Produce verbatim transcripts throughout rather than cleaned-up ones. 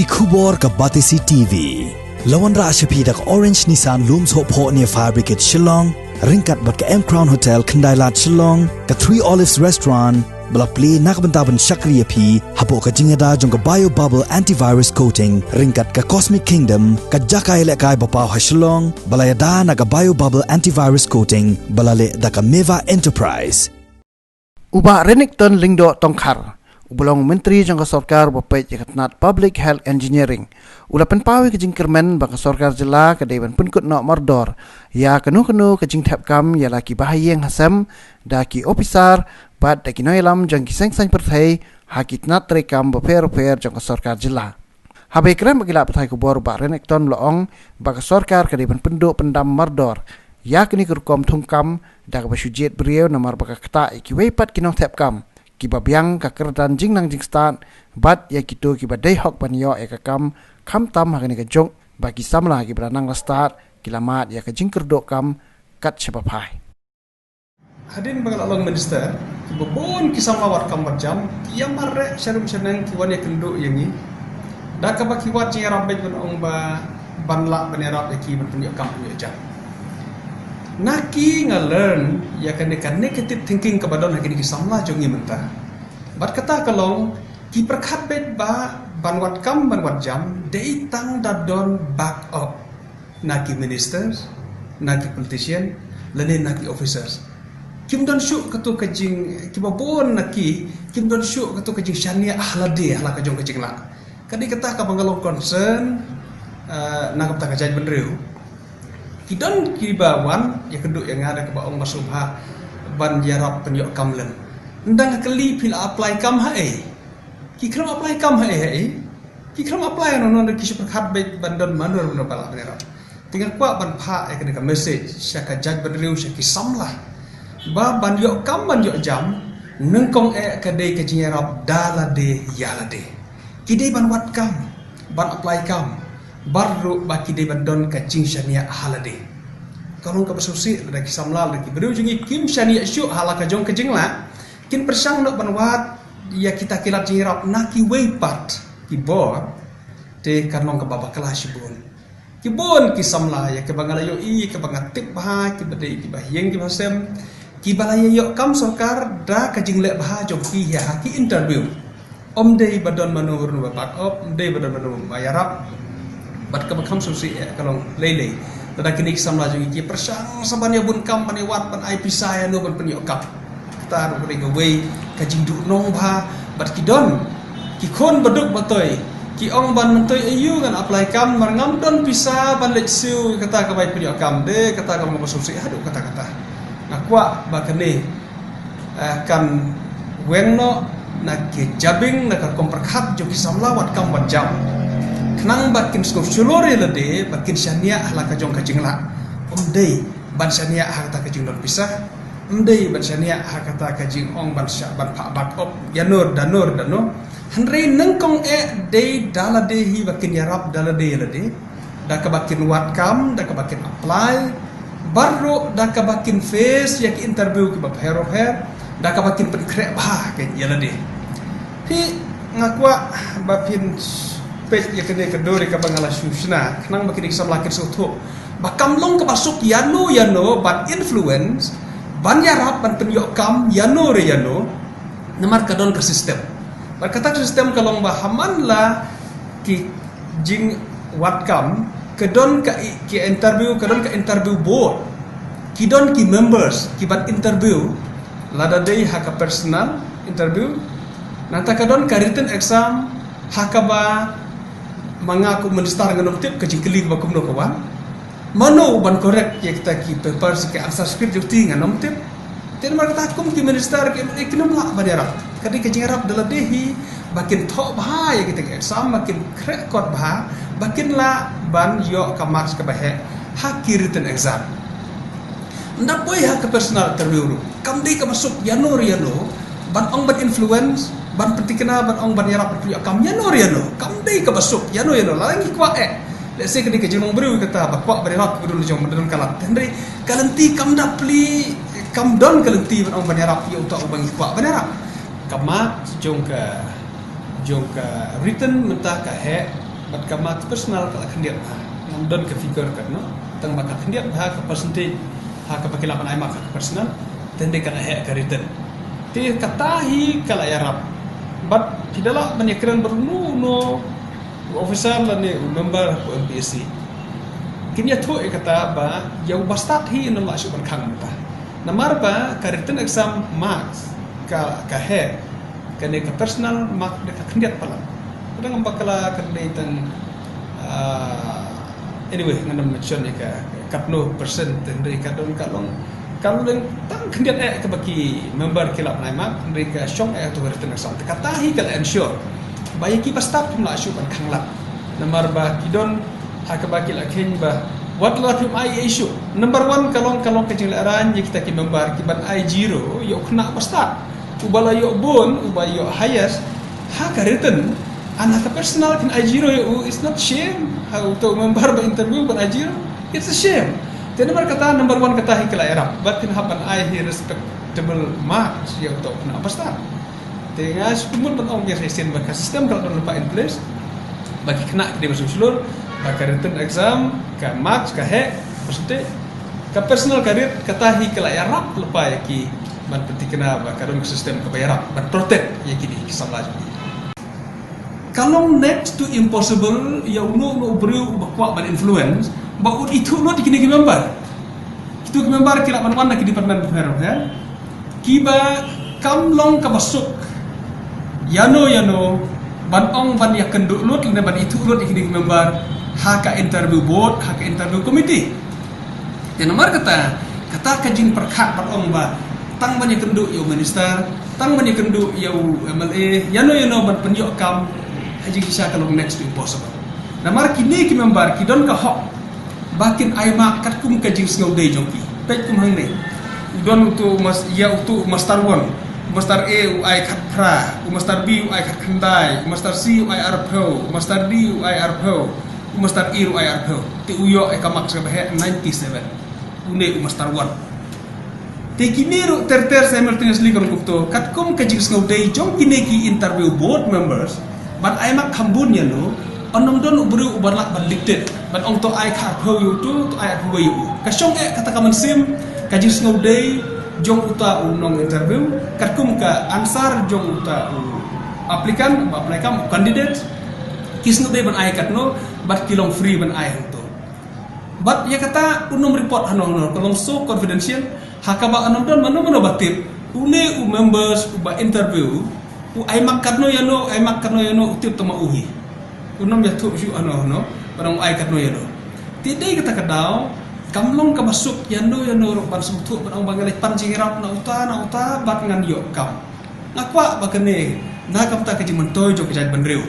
Ki khubor ka Batesi T V. La wanrah sha phi da ka Orange Nissan Lum Sohphoh near Fire Brigade Shillong, ryngkat bad ka M Crown Hotel Khyndailad Shillong, ka Three Olives Restaurant, ba la plie na ka bynta ban shakri ïa phi hapoh ka jingïada jong ka Bio Bubble Antivirus Coating, ryngkat ka Cosmic Kingdom, ka jaka ïalehkai ba paw ha Shillong, ba la ïada na ka Bio Bubble Antivirus Coating, ba la leh da ka Meva Enterprise. U Bah Renikton Lyngdoh Tongkhar, uba long u Myntri jong ka Sorkar uba peit ïa ka tnat Public Health Engineering, u la pynpaw ïa ka jingkyrmen ba ka Sorkar Jylla ka dei ban pynkut noh mardor ïa kano kano ka jingthep kam ïa la ki bahaïing hasem, da ki ophisar bad da ki nongïalam jong ki seng saiñ pyrthei ha ki tnat treikam bapher bapher jong ka Sorkar Jylla. Haba ïakren bad ki lad pathai khubor, u Bah Renikton u la ong ba ka Sorkar ka dei ban pynduh pyndam mardor ïa kane ka rukom thungkam da kaba shu jied briew, namar ba ka ktah ïa kiwei pat ki nongthep kam kiba biang ka kyrdan jingnang jingstad bad ïa kito kiba dei hok ban ïoh ïa ka kam, khamtam ha kane ka juk ba ki samla kiba la nang la stad ki la mad ïa ka jingkyrduh kam kat shaba phai. Hadien ba nga la long minister, kiba bun ki samla wad kam wad jam ki ïa mareh sha rum sha neng, ki wan ïakynduh ïa ngi da kaba ki wad jingïarap beit, ban ong ba ban lah ban ïarap ïa ki ban pynïoh kam pynïoh jam. Na ki nga learn ïa kane ka negative thinking kaba don ha kine ki samla jong ngi mynta. Bad kata ka long, ki pyrkhat beit ba ban wad kam ban wad jam dei tang da don back up na ki ministers, na ki politician, lane na ki officers. Kim don shuh kato ka jing, kiba bun na ki, kim don shuh kato ka jingshaniah ha lade ha la ka jong ka jinglah. Ka dei kata kaba nga long concern, eh, na ka bynta ka jaitbynriew. Ki don kiba wan ïakynduh ïa nga da kaba ong ba sngewbha ban ïarap pynïoh kam lem. Ynda nga kylli, phi la apply kam haei? Ki khlem apply kam haei haei. Ki khlem apply, no, no, ki shu pyrkhat beit ban don mano mano ba lah ban ïarap. Te nga kwah ban phah ïa kane ka message sha ka jaitbynriew, sha ki samla, ba ban ïoh kam ban ïoh jam, nyngkong eh ka dei ka jingïarap da lade ïa lade. Ki dei ban wad kam, ban apply kam, bad ruh ba ki dei ban don ka jingshaniah ha lade. Ka long kaba sngewsih lada ki samla, lada ki briew jong ngi kim shaniah shuh ha la ka jong ka jinglah, kin pyrshang noh ban wad ïa kita ki lad jingïarap na kiwei pat ki bor, te kan long kaba bakla shibun. Ki bun ki samla ïa kiba nga la ïohi, kiba nga tip bha, kiba dei kiba haïing kiba hasem, kiba la ïa ïoh kam sorkar da ka jingleh bha jong ki ha ki interview. Ym dei ba don mano ruh ba back up, ym dei ba don mano ba ïarap. Bad kaba kham sngewsih eh ka long lei lei, lada kine ki samla jong ngi ki pyrshang sa ban ïa bun kam, ban ïa wad, ban ai pisa ïano ban pynïoh kam. Kata ruh ka dei kawei ka jingduhnong bha. Bad ki don ki khun baduk batoi, ki ong ban, myntoi aiu ngan apply kam, namar ngam don pisa ban leit siew kata ka bai pynïoh kam. Dei kata ka long kaba sngewsih haduh katta katta. Nga kwah ba kane, eh, kan weng noh na ki jabieng, na ka rukom pyrkhat jong ki samla wad kam wad jam, khnang ba kin sngewshlur ïa lade, ba kin shaniah ha la ka jong ka jinglah. Ym dei ban shaniah ha kata ka jingdon pisa. Ym dei ban shaniah ha kata ka jingong ban shah ban phah back up ïano da no da no. Hynrei nyngkong eh dei da lade hi ba kin ïarap da lade ïa lade, da kaba kin wad kam, da kaba kin apply, bad ruh da kaba kin face ïa ki interview kiba pher bapher, da kaba kin pynkhreh bha ïa lade. Hi, nga kwah ba phin peit ïa kane ka dur ïa kaba nga la shu shna, khnang ba kine ki samla kin sngewthuh ba kam long kaba suk ïano ïano ban influence, ban ïarap ban pynïoh kam ïano re ïano. Namar ka don ka system. Bad kata ka system ka long ba ha man la ki jingwad kam, ka don ka i-, ki interview, ka don ka interview board. Ki don ki members kiban interview, lada dei ha ka personal interview. Nangta ka don ka written exam, ha kaba ma nga kum minister ngan ym tip ka jingkylli kaba kumno ka wan. Mano ban correct ïa kita ki paper, ki answer script jong ki, ngan ym tip. Te namar kata kum ki minister ki, ki nym lah ban ïarap. Ka dei ka jingïarap da lade hi, ba kin thoh bha ïa kita ki exam, ba kin khreh kot bha, ba kin lah ban ïoh ka marks kaba heh ha ki written exam. Ynda poi ha ka personal interview ruh, kam dei kaba suk ïano re ïano ban ong ban influence, ban pynthikna, ban ong ban ïarap ban pynïoh kam ïano re ïano. Kam dei kaba suk ïano ïano. Lada ngi kwah eh, let's say ka dei ka jinglong briew kata ba kwah ban ïarap kiba don la jong, ba don ka lad. Hynrei ka lynti kam da plie, kam don ka lynti ban ong ban ïarap ïa uta uba ngi kwah ban ïarap. Ka mark jong ka, jong ka written mynta ka heh, Bad ka mark personal ka la khyndiat bha. Ngam don ka figure katno, tang ba ka khyndiat bha ka percentage ha kaba ki lah ban ai mark ha ka personal, te hynrei ka la heh ka written. Te kata hi ka la ïarap. Bad phi da lah ban ïakren bad uno uno u officer lane u member ha ka M P S C. Kin ïathuh ïa kata ba ïa u ba stad hi ym lah shuh ban khang mynta. Namar ba ka written exam marks ka, ka heh, kane ka personal mark da ka khyndiat palat. Ka dang bakla ka dei tang, ah, anyway, ngan ym mention ïa ka katno percent, te hynrei ka don ka long, ka long tang khyndiat eh kaba ki member ki lah ban ai mark, hynrei ka shong eh ha ka written exam. Te kata hi ka la ensure ba ïa ki ba stad kim lah shuh ban khang lad. Namar ba ki don ha kaba ki la kheiñ ba wat la phim ai issue. Number one ka long, ka long ka jinglehrain ïa kita ki member ki ban ai zero ïa u khynnah ba stad. Uba la ïoh bun, uba ïoh highest ha ka written, and ha ka personal kin ai zero ïa u, it's not shame. Ha uto u member ba interview ban ai zero, it's a shame. Te namar kata number one kata hi ka la ïarap, bad kin hap ban ai hi respectable marks ïa uto u khynnah ba stad. Te nga shu kynmaw ban ong ïa ka shisien ba ka system ka la don lypa in place. Ba ki khynnah ki dei ban sngewshlur ba ka written exam, ka marks ka heh, percentage, ka personal ka rit, kata hi ka la ïarap lypa ïa ki ban pynthikna ba ka don ka system kaba ïarap ban protect ïa kine ki samla jong ki. Ka long next to impossible ïa uno uno u briew uba kwah ban influence ba un ithuh lut ïa kine ki member. Kitu ki member ki lah ban wan na ki department bapher bapher, kiba kam long kaba suk ïano ïano ban ong ban ïakynduh lut lane ban ithuh lut ïa kine ki member ha ka interview board, ha ka interview committee. Te namar kata, kata ka jingpyrkhat ban ong ba tang ban ïakynduh ïa u minister, tang ban ïakynduh ïa u M L A, ïano ïano ban pynïoh kam, ha jingshisha ka long next to impossible. Namar kine ki member ki don ka hok ba kin ai mark katkum ka jingsngewdei jong ki. Peit kum hangne. U don utu mas, ïa utu u Master One, u Master A u ai khatphra, u Master B u ai khatkhyndai, u Master C u ai arphew, u Master D u ai arphew, u Master E u ai arphew. Te u ïoh ïa ka marks kaba heh ninety seven. Une u Master One. Te kine ruh ter ter simultaneously ka long kumto, katkum ka jingsngewdei jong kine ki interview board members ban ai mark kham bun ïano, un ym don u briew uba lah ban dictate ban ong to ai khatphew ïa utu, to ai arphew ïa u. Ka shong eh kata ka mynsiem, ka jingsngewdei jong uta u nong interview, katkum ka answer jong uta u applicant, ba apply kam, u candidate, ki sngewdei ban ai katno, bad ki long free ban ai hangto. Bad ïa kata un ym report hano hano, ka long so confidential, ha kaba un ym don mano mano ba tip, une u members uba interview u ai mark katno ïano, ai mark katno ïano, u tip tang ma u hi. Un ym ïathuh shuh hano hano ban ong ai katno ïano. Te dei kata ka daw kam long kaba suk ïano ïano ruh ban sngewthuh ban ong ba nga leit pan jingïarap na uta na uta bad ngan ïoh kam. Nga kwah ba kane na ka bynta ka jingmyntoi jong ka jaitbynriew,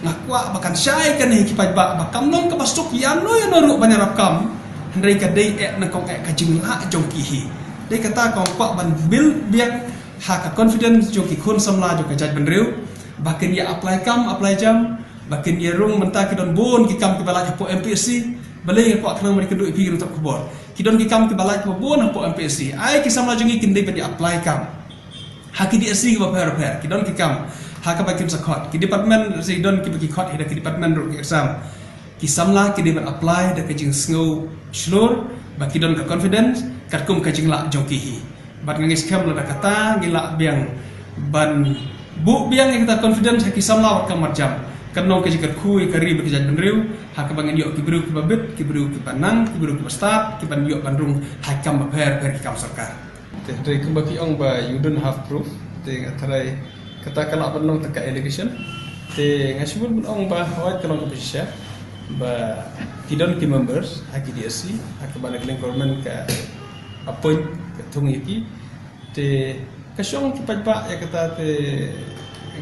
nga kwah ba kan shai kane ha ki paidbah ba kam long kaba suk ïano ïano ruh ban ïarap kam. Hynrei ka dei eh nyngkong eh ka jinglah jong ki hi. Dei kata ka kwah ban build biang ha ka confidence jong ki khun samla jong ka jaitbynriew ba kin ïa apply kam, apply jam, ba kin ïa rung. Mynta ki don bun ki kam kiba lait hapoh M P S C. Balei nga kwah khnang ban ïakynduh ïa phi ïa kane ka khubor? Ki don ki kam kiba lait kiba bun hapoh M P S C. Ai ki samla jong ngi kin dei ban ïa apply kam ha ki D S C kiba pher pher. Ki don ki kam ha kaba kin sa khot, ki department, sa don kiba ki khot hi da ki department ruh ki exam. Ki samla ki dei ban apply da ka jingsngew shlur ba ki don ka confidence katkum ka jinglah jong ki hi. Bad nga ngeit skhem lada kata ngi lah biang ban buh biang ïa kata confidence ha ki samla wat kam wat jam, kan long ka jingkyrkhu ïa ka ri bad ka jaitbynriew, ha kaba ngin ïoh ki briew kiba bit, ki briew kiba nang, ki briew kiba stad, kiban ïoh ban rung ha ki kam bapher bapher, ki kam sorkar. Te hynrei kumba ki ong ba you don't have proof, te nga tharai kata ka lah ban long tang ka allegation. Te nga shu mut ban ong ba hooid ka long kaba shisha ba ki don ki members ha ki D S C ha kaba na ka liang government ka appoint, ka thung ïa ki. Te ka shong ki paidbah ïa kata, te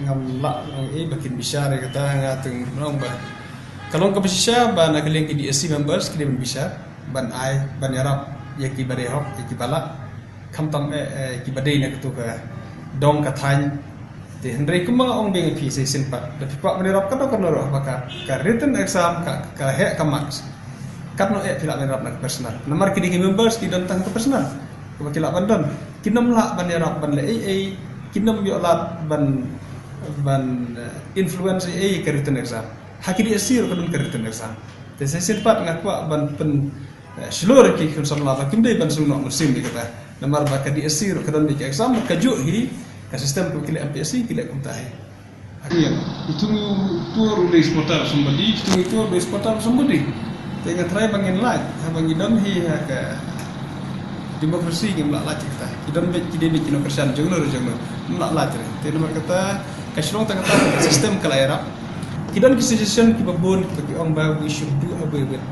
ngam lah ban ong ei ba kin bishar ïa kata. Nga tang ban ong ba ka long kaba shisha ba na ka liang ki D S C members ki dei ban bishar, ban ai, ban ïarap ïa kiba dei hok, ïa kiba lah, khamtam eh, eh, kiba dei na katu ka dong ka thaiñ. Te hynrei kumba nga ong biang ïa phi sa shisien pat, lada phi kwah ban ïarap katno katno ruh ba ka, ka written exam ka, ka heh ka marks, katno eh phi lah ban ïarap na ka personal? Namar ki dei ki members ki don tang ka personal kaba ki lah ban don. Kin ym lah ban ïarap ban leh ei ei, kin ym ïoh lad ban, ban, eh, influence ei ei ka written exam. Ha ki DSC ruh ka don ka written exam. Te sa shisien pat nga kwah ban pyn, eh, shlur ki khun samla ba kim dei ban sngewnoh mynsiem ïa kata. Namar ba ka DSC ruh ka don beit ki exam, ka juh hi ka system kaba ki leh MPSC, ki leh kumta hi. Ïa, ki thung ïa u tur u dei supporter somebody, ki thung ïa u tur u dei supporter somebody. Te nga try ba ngin lait, haba ngi don hi ha ka democracy ngim lah lait kata. Ki don beit, ki dei beit ki nongkyrshan jong no jong no. Ngim lah lait re. Te namar kata ka shnong tang kata ka system ka la ïarap. Ki don ki suggestion kiba bun kiba ki ong ba we should do away with,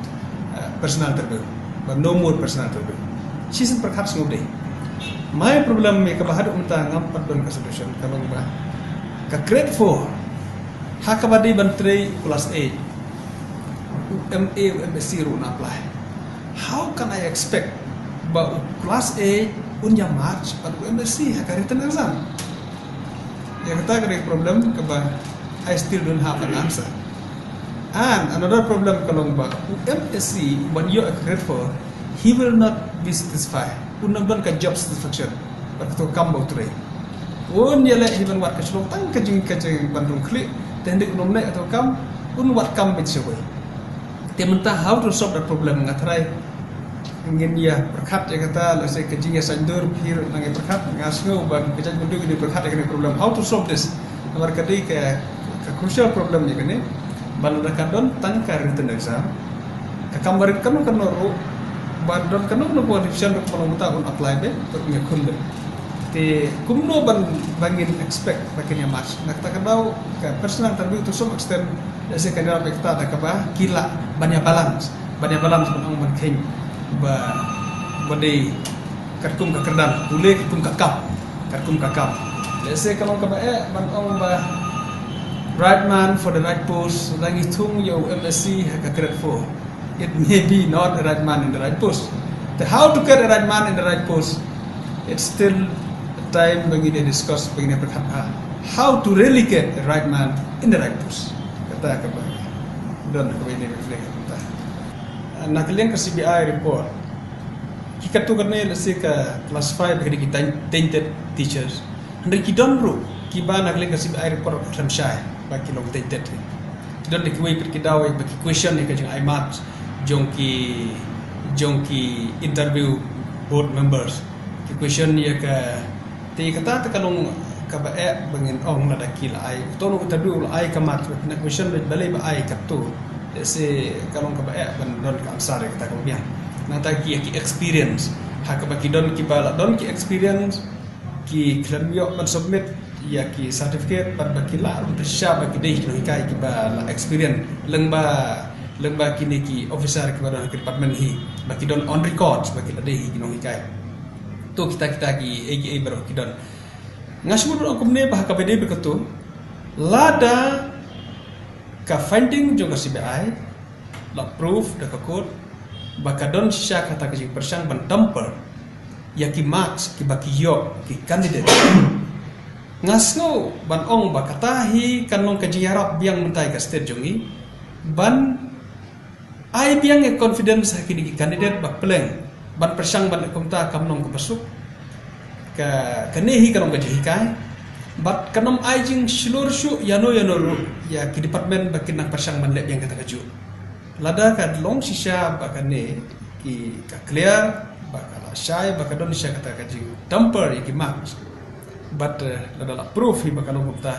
uh, personal interview. Ba no more personal interview. Shisien pyrkhat sngewdei. My problem me kaba haduh mynta ngam pat don ka solution, kaba ba ka grade four ha kaba dei ban trei class eight. U MA, u MSc ruh un apply. How can I expect ba u class eight un ïa march bad u MSc ha ka written exam? Ïa kata ka dei problem kaba I still don't have an answer. And another problem ka long ba u MSc ban ïoh ka grade four, he will not be satisfied. Un ym don ka job satisfaction. Bad kato kam ba u trei. Un ïa leh hi ban wad ka shlong tang ka jing ka jing ban rung khlieh. Te hynrei un ym leh kato kam, un wad kam beit shawei. Te mynta how to solve that problem nga tharai ngin ïa pyrkhat ïa kata, lehse ka jingïasaid dur phi ruh nang ïa pyrkhat, nga sngew ba ka jaitbynriew ngin ïa pyrkhat ïa kane problem, how to solve this. Namar ka dei ka, ka crucial problem ïa kane. Ba lada ka don tang ka written exam, ka kam barit kano kano ruh, ba don kano kano qualification ruh, ka long uta un apply beit, bad un ïakhun beit. Te kumno ban, ba ngin expect ba kin ïa match? Na kata ka daw ka personal interview to some extent, lehse kan ïarap ïa kata da kaba ki lah ban ïa balance, ban ïa balance ban ong ban kheiñ ba, ba dei katkum ka kyrdan, pule katkum ka kam, katkum ka kam. Lehse ka long kaba eh ban ong ba right man for the right post, lada ngi thung ïa u MSc ha ka grade four, it may be not a right man in the right post. The how to get a right man in the right post, it's still a time ba ngin ïa discuss, ba ngin ïa pyrkhat ha how to really get a right man in the right post. Kata kaba don kaba ngin ïa pyrkhat. Na ka liang ka CBI report, ki katto katne lehse ka classify ba ki dei ki taint-, tainted teachers. Hynrei ki don ruh kiba na ka liang ka CBI report khlem shai ba ki long tainted. Ki don da kiwei pat ki daw ba ki question ïa ka jingai marks jong ki, jong ki interview board members. Ki question ïa ka, te kata te ka long kaba eh ba ngin ong lada ki la ai. Uto u interview u la ai ka marks, na question ba balei ba ai katto. Lehse ka long kaba eh ban don ka answer ïa kata kaba biang. Nangta ki ïa ki experience. Ha kaba ki don kiba la don ki experience, ki khlem ïoh ban submit ïa ki certificate, bad ba ki lah ruh ban shisha ba ki dei ki nonghikai kiba la experience. Lyngba, lyngba kine ki officer kiba don ha ki department hi, ba ki don on records ba ki la dei hi ki nonghikai. To kita kita ki ei ki ei baroh ki don. Nga shu mut ban ong kumne ba ha kaba dei ba kato, lada ka finding jong ka CBI la prove da ka court ba ka don shisha kata ka jingpyrshang ban tamper ïa ki marks kiba ki ïoh ki candidate. Nga sngew ban ong ba kata hi kan long ka jingïarap biang mynta ïa ka state jong ngi ban ai biang ïa confidence ha kine ki candidate ba pleng ban pyrshang ban leh kumta kam long kaba suk. Ka, kane hi ka long ka jinghikai. Bad kan ym ai jingshlur shuh ïano ïano ruh ïa ki department ba kin nang pyrshang ban leh biang kata kajuh. Lada ka long shisha ba kane ki ka clear, ba ka la shai, ba ka don shisha kata ka jingtamper ïa ki marks. Bad, eh, lada la proof hi ba ka long kumta,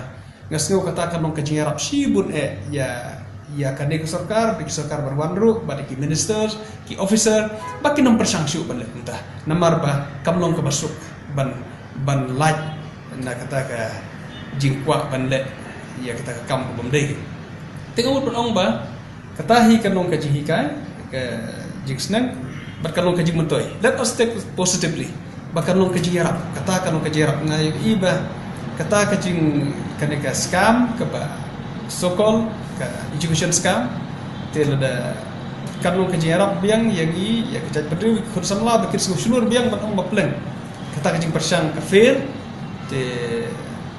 nga sngew kata kan long ka jingïarap shibun eh ïa, ïa kane ka sorkar, bad ki sorkar ban wan ruh, bad ki ministers, ki officer, ba kin ym pyrshang shuh ban leh kumta. Namar ba kam long kaba suk ban, ban lait na kata ka jingkwah ban leh ïa kata ka kam ka bym dei. Te nga mut ban ong ba kata hi kan long ka jinghikai, ka jingsneng, bad kan long ka jingmyntoi. Let us take positively. Ba kan long ka jingïarap, kata kan long ka jingïarap. Nga ïohi ba kata ka jing, kane ka scam kaba so called ka education scam. Te lada kan long ka jingïarap biang ïa ngi, ïa ka jaitbynriew, khun samla ba kin sngewshlur biang ban ong ba pleng kata ka jingpyrshang ka fail. Te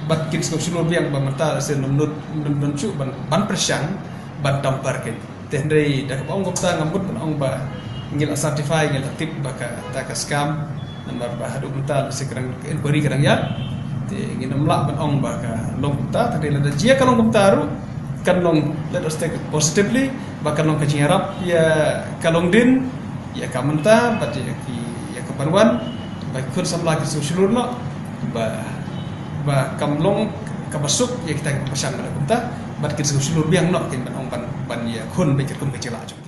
bad kin sngewshlur biang ba mynta lehse ym don, ym don shuh ban, ban pyrshang ban tamper kein. Te hynrei da kaba ong kumta nga mut ban ong ba ngi la certify, ngi la tip ba kata ka scam. Namar ba haduh mynta lehse ka dang, ka inquiry ka dang ïaid. Te ngin ym lah ban ong ba ka long kumta, te hynrei lada jia ka long kumta ruh, Kan long, let us take it positively, ba kan long ka jingïarap ïa ka longdien, ïa ka mynta bad ïa ki, ïa ka ban wan, ba ki khun samla kin shu shlur noh, ba, ba kam long kaba suk ïa kita kiba pyrshang bad kumta, bad kin shu shlur biang noh, kin ban ong ban, ban ïakhun bad kum ka jinglah jong